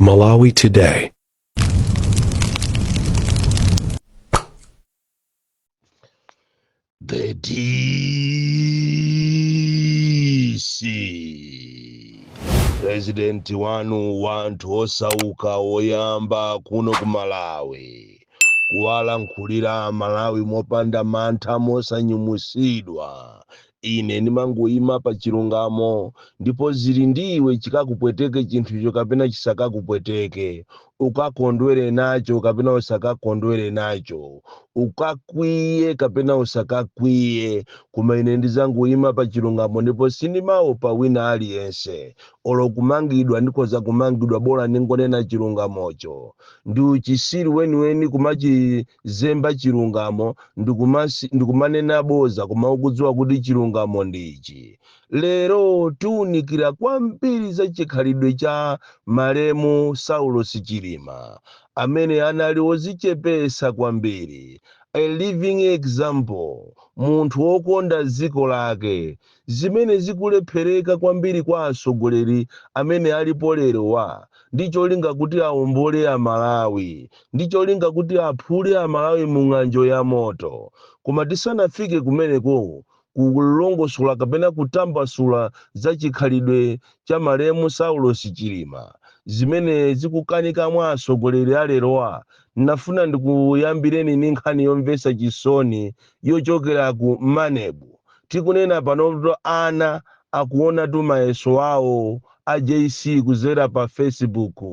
Malawi Today. The DC President wanu wa anthu osauka woyamba kuno ku Malawi kuwalankhulira Amalawi mopanda mantha mosanyumusidwa. Ine ndimangoima pa chilungamo ndipo zili ndi iwe chikakupweteke chinthucho kapena chisakakupweteke, ukakondwere nacho kapena usakakondwere nacho, ukakwiye kapena usakakwiye, koma ine ndizangoima pa chilungamo ndipo sindimaopa wina aliyense. Olo kumangidwa ndikhoza kumangidwa bola ndingonena chilungamocho. Ndi uchisiru weniweni kumachizemba chilungamo ndikumanena boza koma ukudziwa kuti chilungamo ndi ichi. Lero tiunikira kwambiri za chikhalidwe cha malemu Saulos Chilima amene anali wozichepesa kwambiri, a living example, munthu wokonda dziko lake, zimene zikulephereka kwambiri kwa atsogoleri amene alipo lerowa ndi cholinga kuti aombole Amalawi, ndi cholinga kuti aphule Amalawi mu ng'anjo ya moto. Koma tisanafike kumeneko, kulongosola kapena kutambasula za chikhalidwe cha malemu Saulos Chilima, zimene zikukanika mwa atsogoleri a lerowa, ndinafuna ndikuyambireni ndi nkhani yomvetsa chisoni yochokera ku MANEB. Tikunena panotu ana akuonatu mayeso awo a JC kuzera pa Facebook.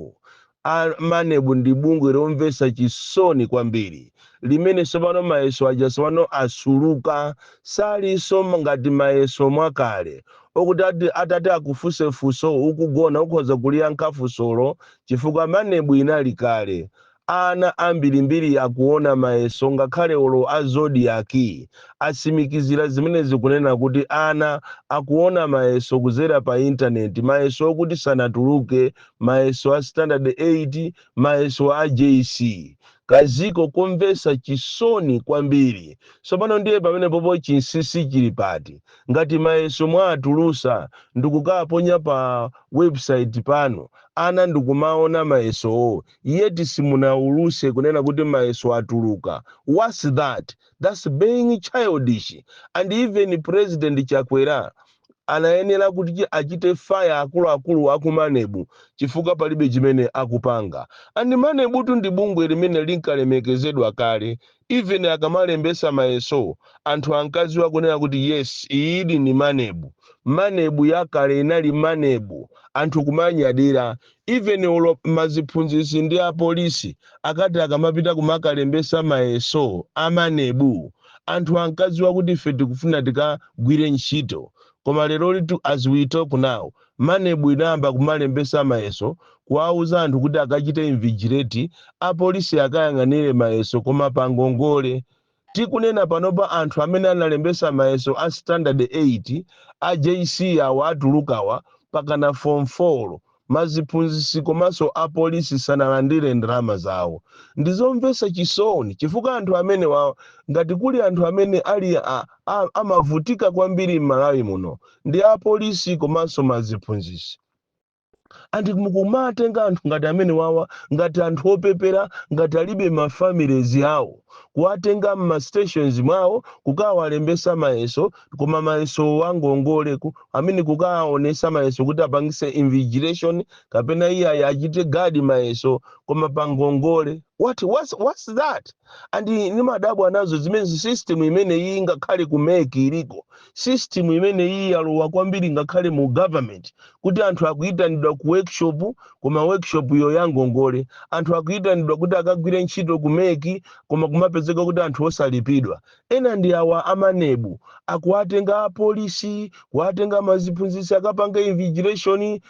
A MANEB ndi bungwe lomvetsa chisoni kwambiri limene tsopano mayeso aja tsopano asuluka, salinso ngati mayeso mwakale okuti atati akufunse funso ukugona ukhoza kuliyankha funsolo chifukwa MANEB inali kale. Ana ambirimbiri akuona mayeso ngakhale olo a Zodiak atsimikizira zimenezi kunena kuti ana akuona mayeso kuzera pa intaneti, mayeso okuti sanatuluke, mayeso a standard 8, mayeso a JC. Kaziko komvetsa chisoni kwambiri. Tsopano ndiye pamenepopo chinsinsi chili pati? Ngati mayeso mwatulusa ndikukaponya pa website pano, ana ndikumaona mayesowo, yet simunauluse kunena kuti mayeso atuluka. What's that? That's being childish. And even President Chakwera anayenera kuti achite fire akuluakulu aku MANEB chifukwa palibe chimene akupanga. And MANEB tu ndi bungwe limene linkalemekezedwa kale. Even akamalembesa mayeso anthu ankadziwa kunena kuti yes, iyidi ndi MANEB. MANEB yakale inali MANEB, anthu kumanyadira. Even olo maziphunzitsi ndi apolisi akati akamapita kumakalembesa mayeso a MANEB, anthu ankadziwa kuti ife tikufuna tikagwire ntchito. Koma lero litu as we talk now, MANEB inayamba kumalembesa mayeso, kuwauza anthu kuti akachite invigilate, apolisi akayang'anire mayeso koma pa ngongole. Tikunena panopa anthu amene analembesa mayeso a standard 8 a JC awa atulukawa pakana form 4, maziphunzitsi komanso apolisi sanalandire ndalama zawo. Ndizomvetsa chisoni chifukwa anthu amene wa ngati kuli anthu amene ali amavutika kwambiri m'Malawi muno ndi apolisi komanso maziphunzitsi. Anthu mukumatenga anthu ngati amene wawa, ngati anthu opepera, ngati alibe ma families awo, kuwatenga m'ma stations mwawo kukawalembesa mayeso, koma mayeso wangongole amene kukawaonesa mayeso kuti apangise invigilation kapena iye achite guard mayeso koma pa ngongole. What's that? And nimadabwa nazo zimene system imene iyi ngakhale ku MEC iliko, system imene iyi yalowa kwambiri ngakhale mu government, kuti anthu akuyitanidwa ku workshop koma workshop yo yangongole, anthu akuyitanidwa kuti akagwire ntchito ku MEC koma kumapezeka kuti anthu osalipidwa. Ena ndi awa a MANEB akuwatenga apolisi, kuwatenga maziphunzitsi akapanga invigilation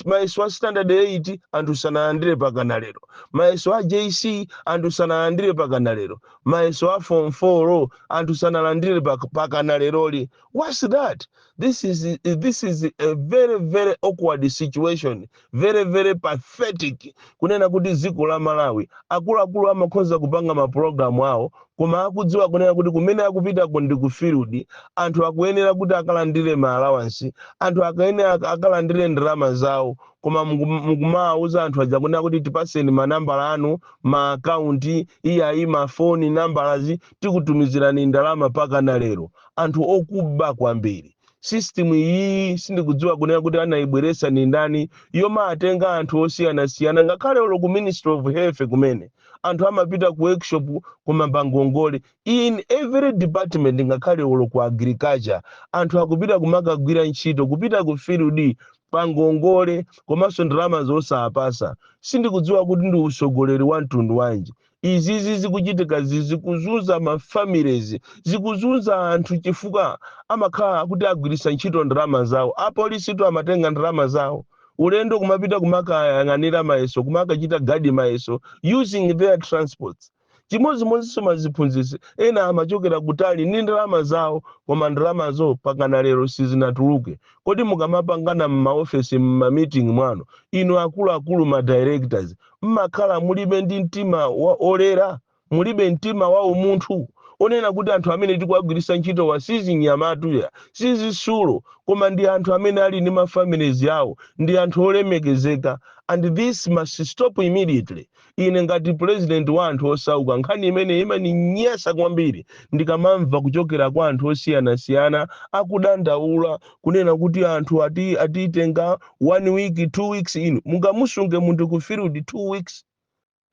mayeso a standard 8 anthu sanalandire pakana lero, mayeso a JC anthu sanalandire pakana lero, mayeso a form 4 anthu sanalandire pakana leroli. What's that? This is a very, very awkward situation, very, very pathetic, kunena kuti dziko la Malawi akuluakulu amakhoza kupanga mapulogalamu awo, koma akudziwa kunena kuti kumene akupitako ndi ku field, anthu akuyenera kuti akalandire ma allowance, anthu akuyenera akalandire ndalama zawo, koma mukumawuza anthu aja kunena kuti tipaseni manambala anu, ma akaunti, iyayi, mafoni nambalazi, tikutumizirani ndalama. Pakana lero anthu okuba kwambiri. System iyi sindikudziwa kunena kuti anayibweresa ni ndani, yomatenga anthu osiyanasiyana, ngakhale olo ku Ministry of Health kumene anthu amapita ku workshop koma pangongole. In every department, ngakhale olo ku agriculture, anthu akupita kumakagwira ntchito, kupita ku field pangongole, komanso ndalama zosapasa. Sindikudziwa kuti ndi usogoleri wa mtundu wanji. Izizi zikuchitika, zikuzunza ma families, zikuzunza anthu, chifukwa amakhala kuti agwiritsa ntchito ndalama zawo. Apolisitu amatenga ndalama zawo ulendo kumapita kumakayang'anira mayeso, kumakachita guard mayeso using their transports. Chimodzimodzinso maziphunzitsi ena amachokera kutali ndi ndalama zawo, koma ndalamazo pakana lero sizinatuluke. Kodi mukamapangana m'maofesi, m'ma meeting mwanu, inu akuluakulu, ma directors, mmakhala mulibe ndi mtima wa olera, mulibe mtima wa umunthu onena kuti anthu amene tikuwagwiritsa ntchito wa sizinyamatuya, sizisulo, koma ndi anthu amene ali ndi ma families yawo, ndi anthu olemekezeka? And this must stop immediately. Ine ngati president wa anthu osauka, nkhani imene imaninyasa kwambiri ndikamamva kuchokera kwa anthu osiyanasiyana akudandaula kunena kuti anthu ati atitenga one week, 2 weeks. Inu mungamusunge munthu ku field 2 weeks,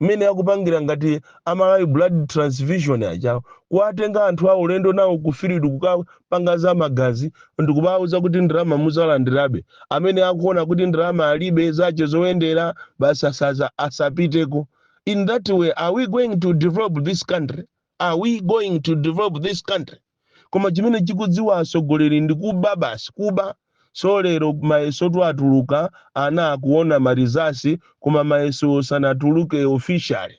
mmene akupangira ngati Amalawi Blood Transfusion aja, kuwatenga anthu awo ulendo nawo ku field kukapanga za magazi, ndikubawuza kuti ndalama muzalandirabe? Amene akuona kuti ndalama alibe zace zoyendera basi asapiteko. In that way, are we going to develop this country? Are we going to develop this country? Koma chimene chikudziwa atsogoleri ndi kuba basi, kuba. So lero mayeso atuluka, ana akuona ma results, koma mayeso sanatuluke officially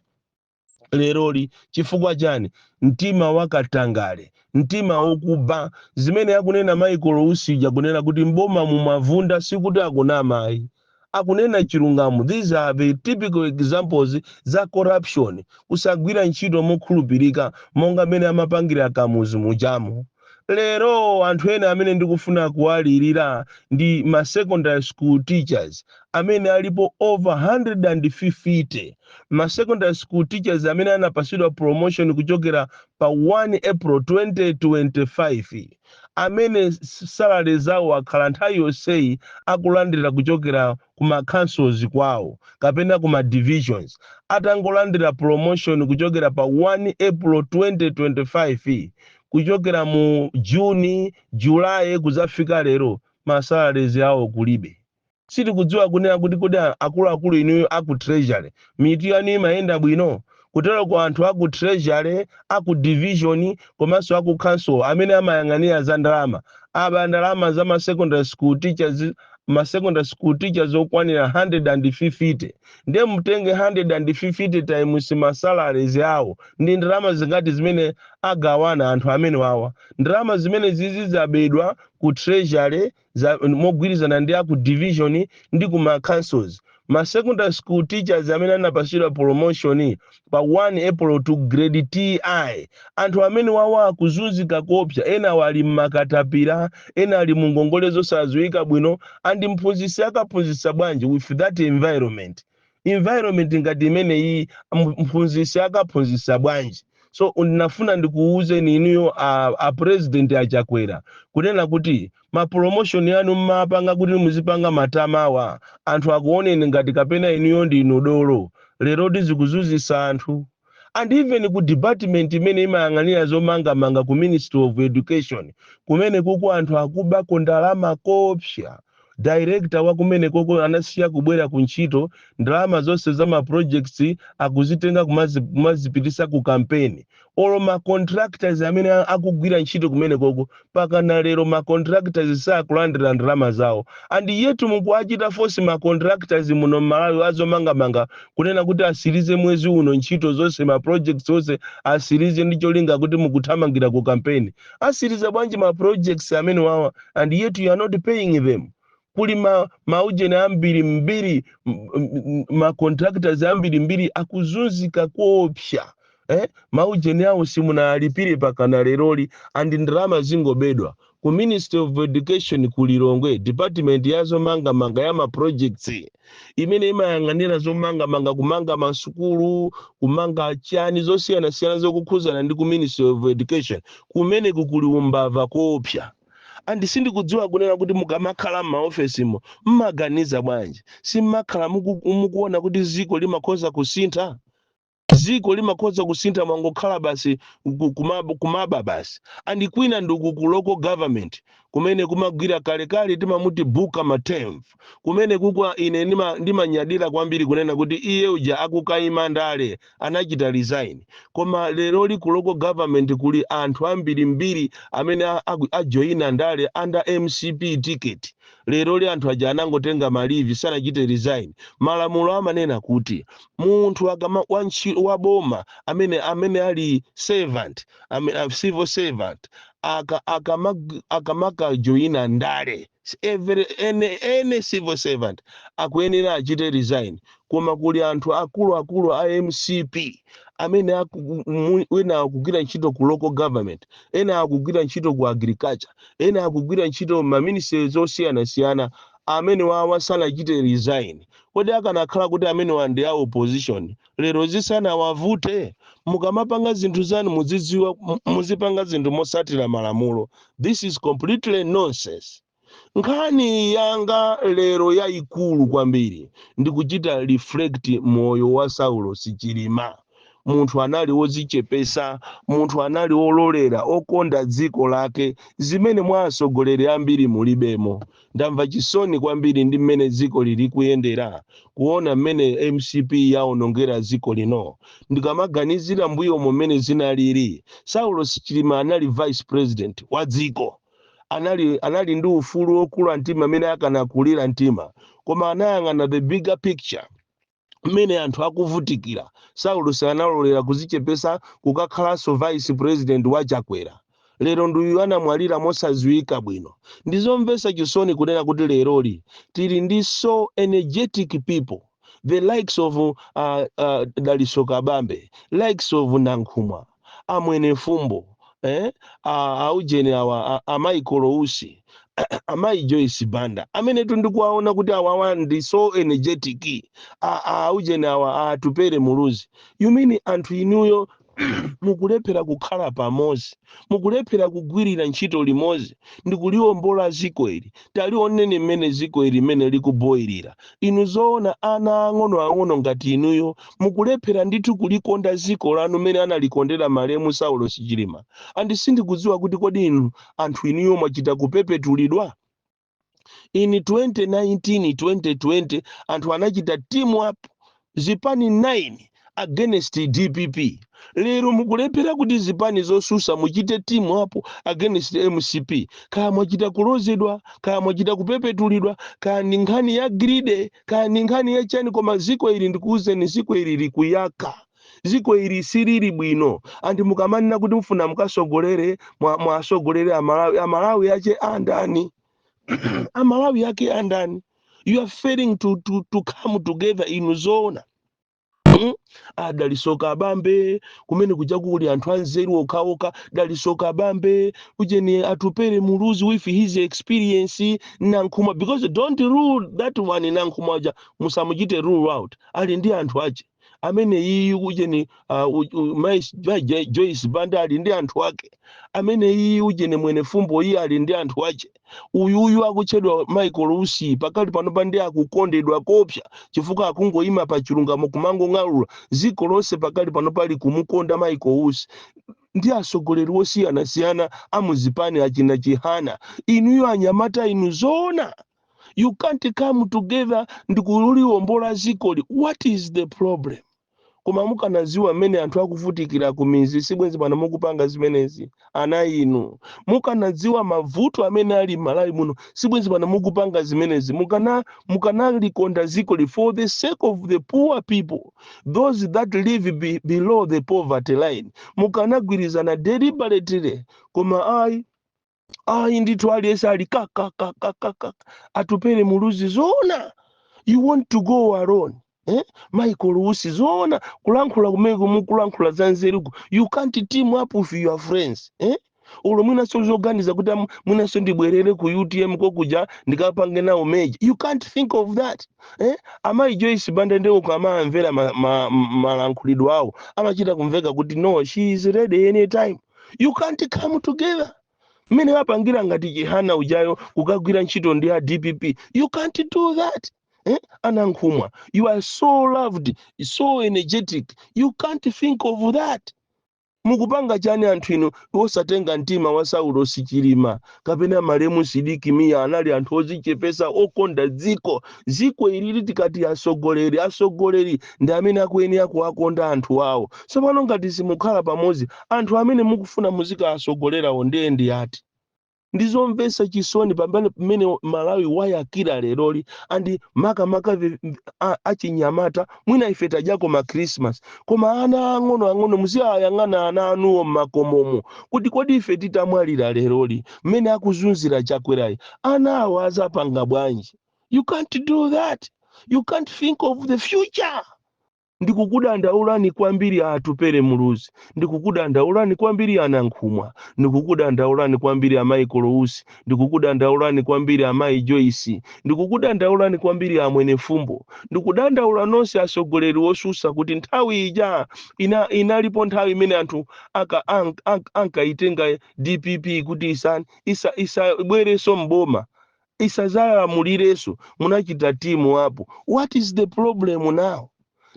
leroli. Chifukwa chani? Mtima wakatangale, mtima wokuba. Zimene akunena Michael Usija kunena kuti mboma mumavunda, sikuti akunama ayi, akunena chilungamo. These are the typical examples za corruption, kusagwira ntchito mokhulupirika monga mmene amapangira Kamuzu mujamo. Lero anthu ena amene ndikufuna kuwalirira ndi ma secondary school teachers amene alipo over 150, ma secondary school teachers amene anapasidwa promotion kuchokera pa 1 April 2025, amene salary zawo akhala nthawi yonseyi akulandira kuchokera kuma councils kwawo kapena kuma divisions. Atangolandira promotion kuchokera pa 1 April 2025, kuchokera mu Juni, July, kuzafika lero, ma salaries awo kulibe. Sitikudziwa kunena kuti kodi akuluakulu inuyo aku Treasury mitu yanu imayenda bwino? Kutero ku anthu aku Treasury, aku division, komanso aku council amene amayang'anira za ndalama, aba ndalama za ma secondary school teachers, ma secondary school teachers okwanira 150. Ndiye mutenge 150 times ma salaries awo, ndi ndalama zingati zimene agawana anthu amene wawa? Ndalama zimene zizi zabedwa ku Treasury mogwirizana ndi aku division ndi ku ma councils. Ma secondary school teachers amene anapasidwa promotion pa 1 April to grade TI, anthu amene wawa akuzunzika kopsa. Ena wali mmakatapira, ena ali mu ngongole zosadziwika bwino. And mphunzitsi akaphunzitsa bwanji with that environment? Environment ngati imeneyi, mphunzitsi akaphunzitsa bwanji? So ndinafuna ndikuwuzeni inuyo a president Achakwera kunena kuti ma promotion yanu mmapanga kuti muzipanga matamawa, anthu akuoneni ngati kapena inuyo ndinu dolo. Lero tizikuzunzisa anthu. And even ku department imene imayang'anira zomangamanga ku Ministry of Education, kumene kuku anthu akubako ndalama kopsa. Director wa kumene koko anasiya kubwera ku ntchito. Ndalama zonse za ma projects akuzitenga kumazipitisa ku campaign. Olo ma contractors amene akugwira ntchito kumene koko, pakana lero ma contractors sakulandira ndalama zawo. And yet mukuachita force ma contractors muno Mmalawi azomangamanga kunena kuti asirize mwezi uno ntchito zonse, ma projects onse asirize, ndi cholinga kuti mukuthamangira ku campaign. Asiriza bwanji ma projects amene wawa and yet you are not paying them? Kuli ma maujeni ambiri mbiri, ma contractors ambiri mbiri akuzunzika koopsa, eh? Maujeni awo simunalipire pakana leroli, and ndalama zingobedwa. Ku Ministry of Education ku Lilongwe, department ya zomangamanga, ya ma projects imene imayang'anira zomangamanga, kumanga masukulu, kumanga chani zosiyanasiyana zokukhuzana ndi ku Ministry of Education, kumeneku kuli umbava koopsa. And sindikudziwa kunena kuti mukamakhala m'maofesimo mmaganiza bwanji. Simmakhala mukuona kuti ziko limakhoza kusintha? Ziko limakhoza kusintha, mwangokhala basi kumaba basi. And kwina ndiku ku local government kumene kumagwira kalekale timamuti Buka Matemvu. Kumene kukwa ine ndimanyadira kwambiri kunena kuti iye uja akukayima ndale anachita resign. Koma leroli ku local government kuli anthu ambirimbiri amene ajoyina ndale under MCP ticket. Leroli anthu aja anangotenga ma leave, sanachite resign. Malamulo amanena kuti munthu akama wa boma amene ali servant, civil servant, akamakajoyina ndale, any civil servant akuyenera achite resign. Koma kuli anthu akuluakulu a MCP amene ena akugwira ntchito ku local government, ena akugwira ntchito ku agriculture, ena akugwira ntchito ma ministries osiyanasiyana, amene wawa sanachite resign. Kodi akanakhala kuti amene ndi a opposition lero zisanawavute? Mukamapanga zinthu zanu muzidziwa, muzipanga zinthu mosatira malamulo. This is completely nonsense. Nkhani yanga lero yayikulu kwambiri ndikuchita reflect moyo wa Saulo Sichilima. Munthu anali wodzichepesa, munthu anali wololera, okonda dziko lake, zimene mwa atsogoleri ambiri mulibemo. Ndamva chisoni kwambiri ndi mmene dziko lili kuyendera, kuona mmene MCP yaonongera dziko lino. Ndikamaganizira mbuyo mmene zinalili, Saulo Sichilima anali vice president wa dziko, anali ndi ufulu wokula mtima amene akanakulira mtima, koma anayang'ana the bigger picture, mmene anthu akuvutikira. Saulo sanalolera kuzichepesa kukakhalanso vice president wa Chakwera. Lero nduyu anamwalira mosadziwika bwino. Ndizomvetsa chisoni kunena kuti leroli tili ndi so energetic people, the likes of Daliso Kabambe, likes of Nankhumwa, amwene Fumbo, eh? Aujeni awa, a Michael Usi, amayi Joyce Banda, amene tundikuwaona kuti awawa ndi so energetic, aujeni awa, Atupere Muluzi. You mean anthu inuyo mukulephera kukhala pamodzi, mukulephera kugwirira ntchito limodzi ndikuliwombola ziko ili? Talioneni mmene ziko ili mmene likuboyirira. Inu zoona, ana ang'onoang'ono ngati inuyo mukulephera ndithu kulikonda ziko lanu mmene analikondera malemu Saulo Sichilima? And sindikudziwa kuti kodi inu anthu inuyo mwachita kupepetulidwa? In 2019, 2020, anthu anachita team up, zipani 9 against DPP. Lero mukulephera kuti zipani zosusa muchite team up against MCP. Kaya mwachita kulozedwa, kaya mwachita kupepetulidwa, kaya ndi nkhani ya greed, kaya ndi nkhani ya chani, koma ziko ili, ndikuwuzeni, ziko ili likuyaka. Ziko ili silili bwino. Anthu mukamanena kuti mufuna mukasogolere, mwasogolere Amalawi, Amalawi ache andani? Amalawi ake andani? You are failing to come together. Inu zoona? A Daliso Kabambe, kumene kuja kuli anthu anzeru okhaokha. Daliso Kabambe, ujeni Atupere Muluzi with his experience, Nankhumwa, because don't rule that one, Nankhumwa uja musamuchite rule out, ali ndi anthu ache amene iyi. Ujeni Mai Joyce Banda ali ndi anthu ake amene iyi. Ujeni mwene Fumbo iye ali ndi anthu ache. Uyuyu akutchedwa Michael Usi pakali pano pa ndi akukondedwa kopsa chifukwa akungoyima pa chilungamo kumangong'alula. Dziko lonse pakali pano pali kumukonda Michael Usi ndi atsogoleri osiyanasiyana amuzipani, achina Chihana. Inuyo anyamata inu zoona? You can't come together ndikuliwombola zikoli. What is the problem? Koma mukanaziwa mmene anthu akuvutikira ku mizi, sibwenzi pano mukupanga zimenezi. Ana inu, mukanadziwa mavuto amene ali m'Malawi muno, sibwenzi pano mukupanga zimenezi. Mukanalikonda zikoli for the sake of the poor people, those that live below the poverty line. Mukanagwirizana deliberately, koma ayi, ayi ndithu, aliyense ali kakakakakaka. Atupere Muluzi, zoona you want to go alone, eh? Michael Usi, zoona kulankhula kumene mukulankhula za nzeruku, you can't team up with your friends, eh? Ulo mwinaso zoganiza kuti mwinaso ndibwerere ku UTM kokuja ndikapange nawo merge, you can't think of that, eh? Amayi Joyce Banda ndeuko amamvera malankhulidwe awo, amachita kumveka kuti no, she is ready anytime. You can't come together mmene wapangira ngati Chihana ujayo kukagwira ntchito ndi a DPP. You can't do that, eh? Anankhumwa, you are so loved, so energetic, you can't think of that. Mukupanga chani anthu inu osatenga mtima wa Saulo Sichilima kapena malemu Sidiki Mia? Anali anthu ozichepesa, okonda dziko. Dziko ilili tikati asogoleri, asogoleri ndi amene akuyenera kuwakonda anthu awo. Tsopano ngati simukhala pamodzi, anthu amene mukufuna muzikawasogolerawo ndiye ndi ati? Ndizomvetsa chisoni pamene pamene Malawi wayakira leroli, and makamaka achinyamata. Mwina ife tadyako ma Christmas, koma ana ang'ono ang'ono, muziyayang'ana ana anuwo mmakomomo kuti kodi ife titamwalira leroli, mmene akuzunzira Chakwerayi, ana awo azapanga bwanji? You can't do that. You can't think of the future. Ndikukudandaulani kwambiri Atupere Muluzi, ndikukudandaulani kwambiri Anankhumwa, ndikukudandaulani kwambiri amayi Kolousi, ndikukudandaulani kwambiri amayi Joyce, ndikukudandaulani kwambiri amwene Fumbo, ndikudandaula nonse atsogoleri osusa kuti nthawi ija inalipo nthawi imene anthu ankaitenga DPP kuti isabwerenso mboma, isazalamulirenso. Munachita team up. What is the problem now?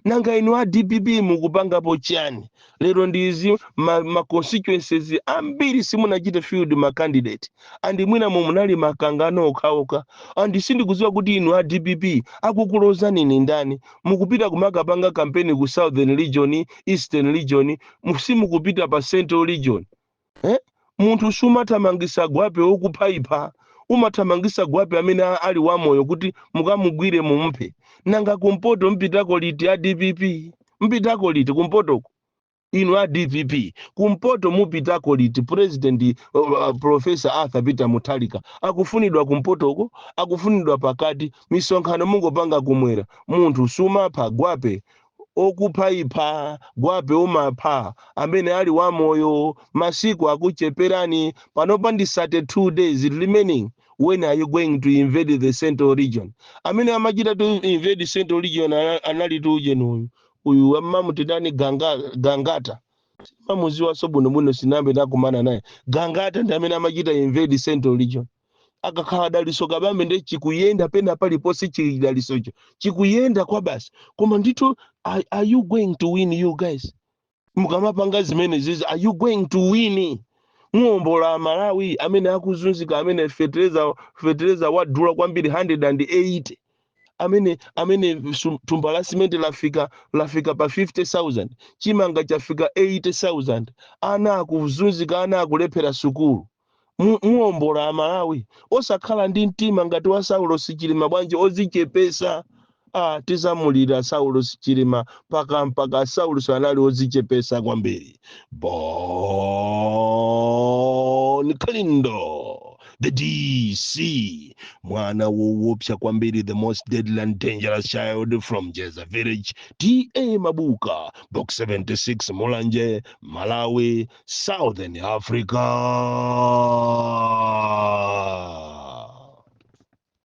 Nanga inu a DPP mukupangapo chani lero? Ndizi ma constituencies ambiri simunachite field ma candidate, and mwina munali makangano okhaokha, and sindikudziwa kuti inu a DPP akukulozani ni ndani. Mukupita kumakapanga kampeni ku Southern Region, Eastern Region, simukupita pa Central Region, eh? Munthu sumathamangisa gwape wokuphayipha, umathamangisa gwape amene ali wamoyo kuti mukamugwire, mumuphe. Nanga kumpoto mpitako liti a DPP? Mpitako liti kumpotoko inu a DPP? Kumpoto mupitako liti? President Professor Arthur Peter Mutharika akufunidwa kumpotoko, akufunidwa pakati. Misonkhano mungopanga kumwera. Munthu sumapha gwape okuphayipha, gwape umapha amene ali wamoyo. Masiku akucheperani, panopa ndi 32 days remaining. When are you going to invade the Central Region? Amene amachita to invade Central Region anali tuje uyu uyu amamutitani Gangata. Mamuziwaso bwinobwino, sinambe ndakumana naye. Gangata ndi amene amachita invade Central Region. Akakhala Daliso Kabambe ndi chikuyenda pena paliponse, chidalisocho chikuyenda kwa basi. Koma ndithu, are you going to win, you guys? Mukamapanga zimene zizi, are you going to win? Muwombola Malawi amene akuzunzika, amene fetereza wadula kwambiri 180, amene thumba la simenti lafika pa 50,000, chimanga chafika 80,000, ana akuzunzika, ana akulephera sukulu. Muwombola Amalawi osakhala ndi mtima ngati wa Saulo Sichilima bwanji, ozichepesa? Ah, tizamulira Saulo Sichilima mpaka mpaka. Saulo anali ozichepesa kwambiri. Bon Kalindo, the DC, mwana woopsa kwambiri, the most deadly and dangerous child from Jeza Village, TA Mabuka, Box 76, Mulanje, Malawi, Southern Africa.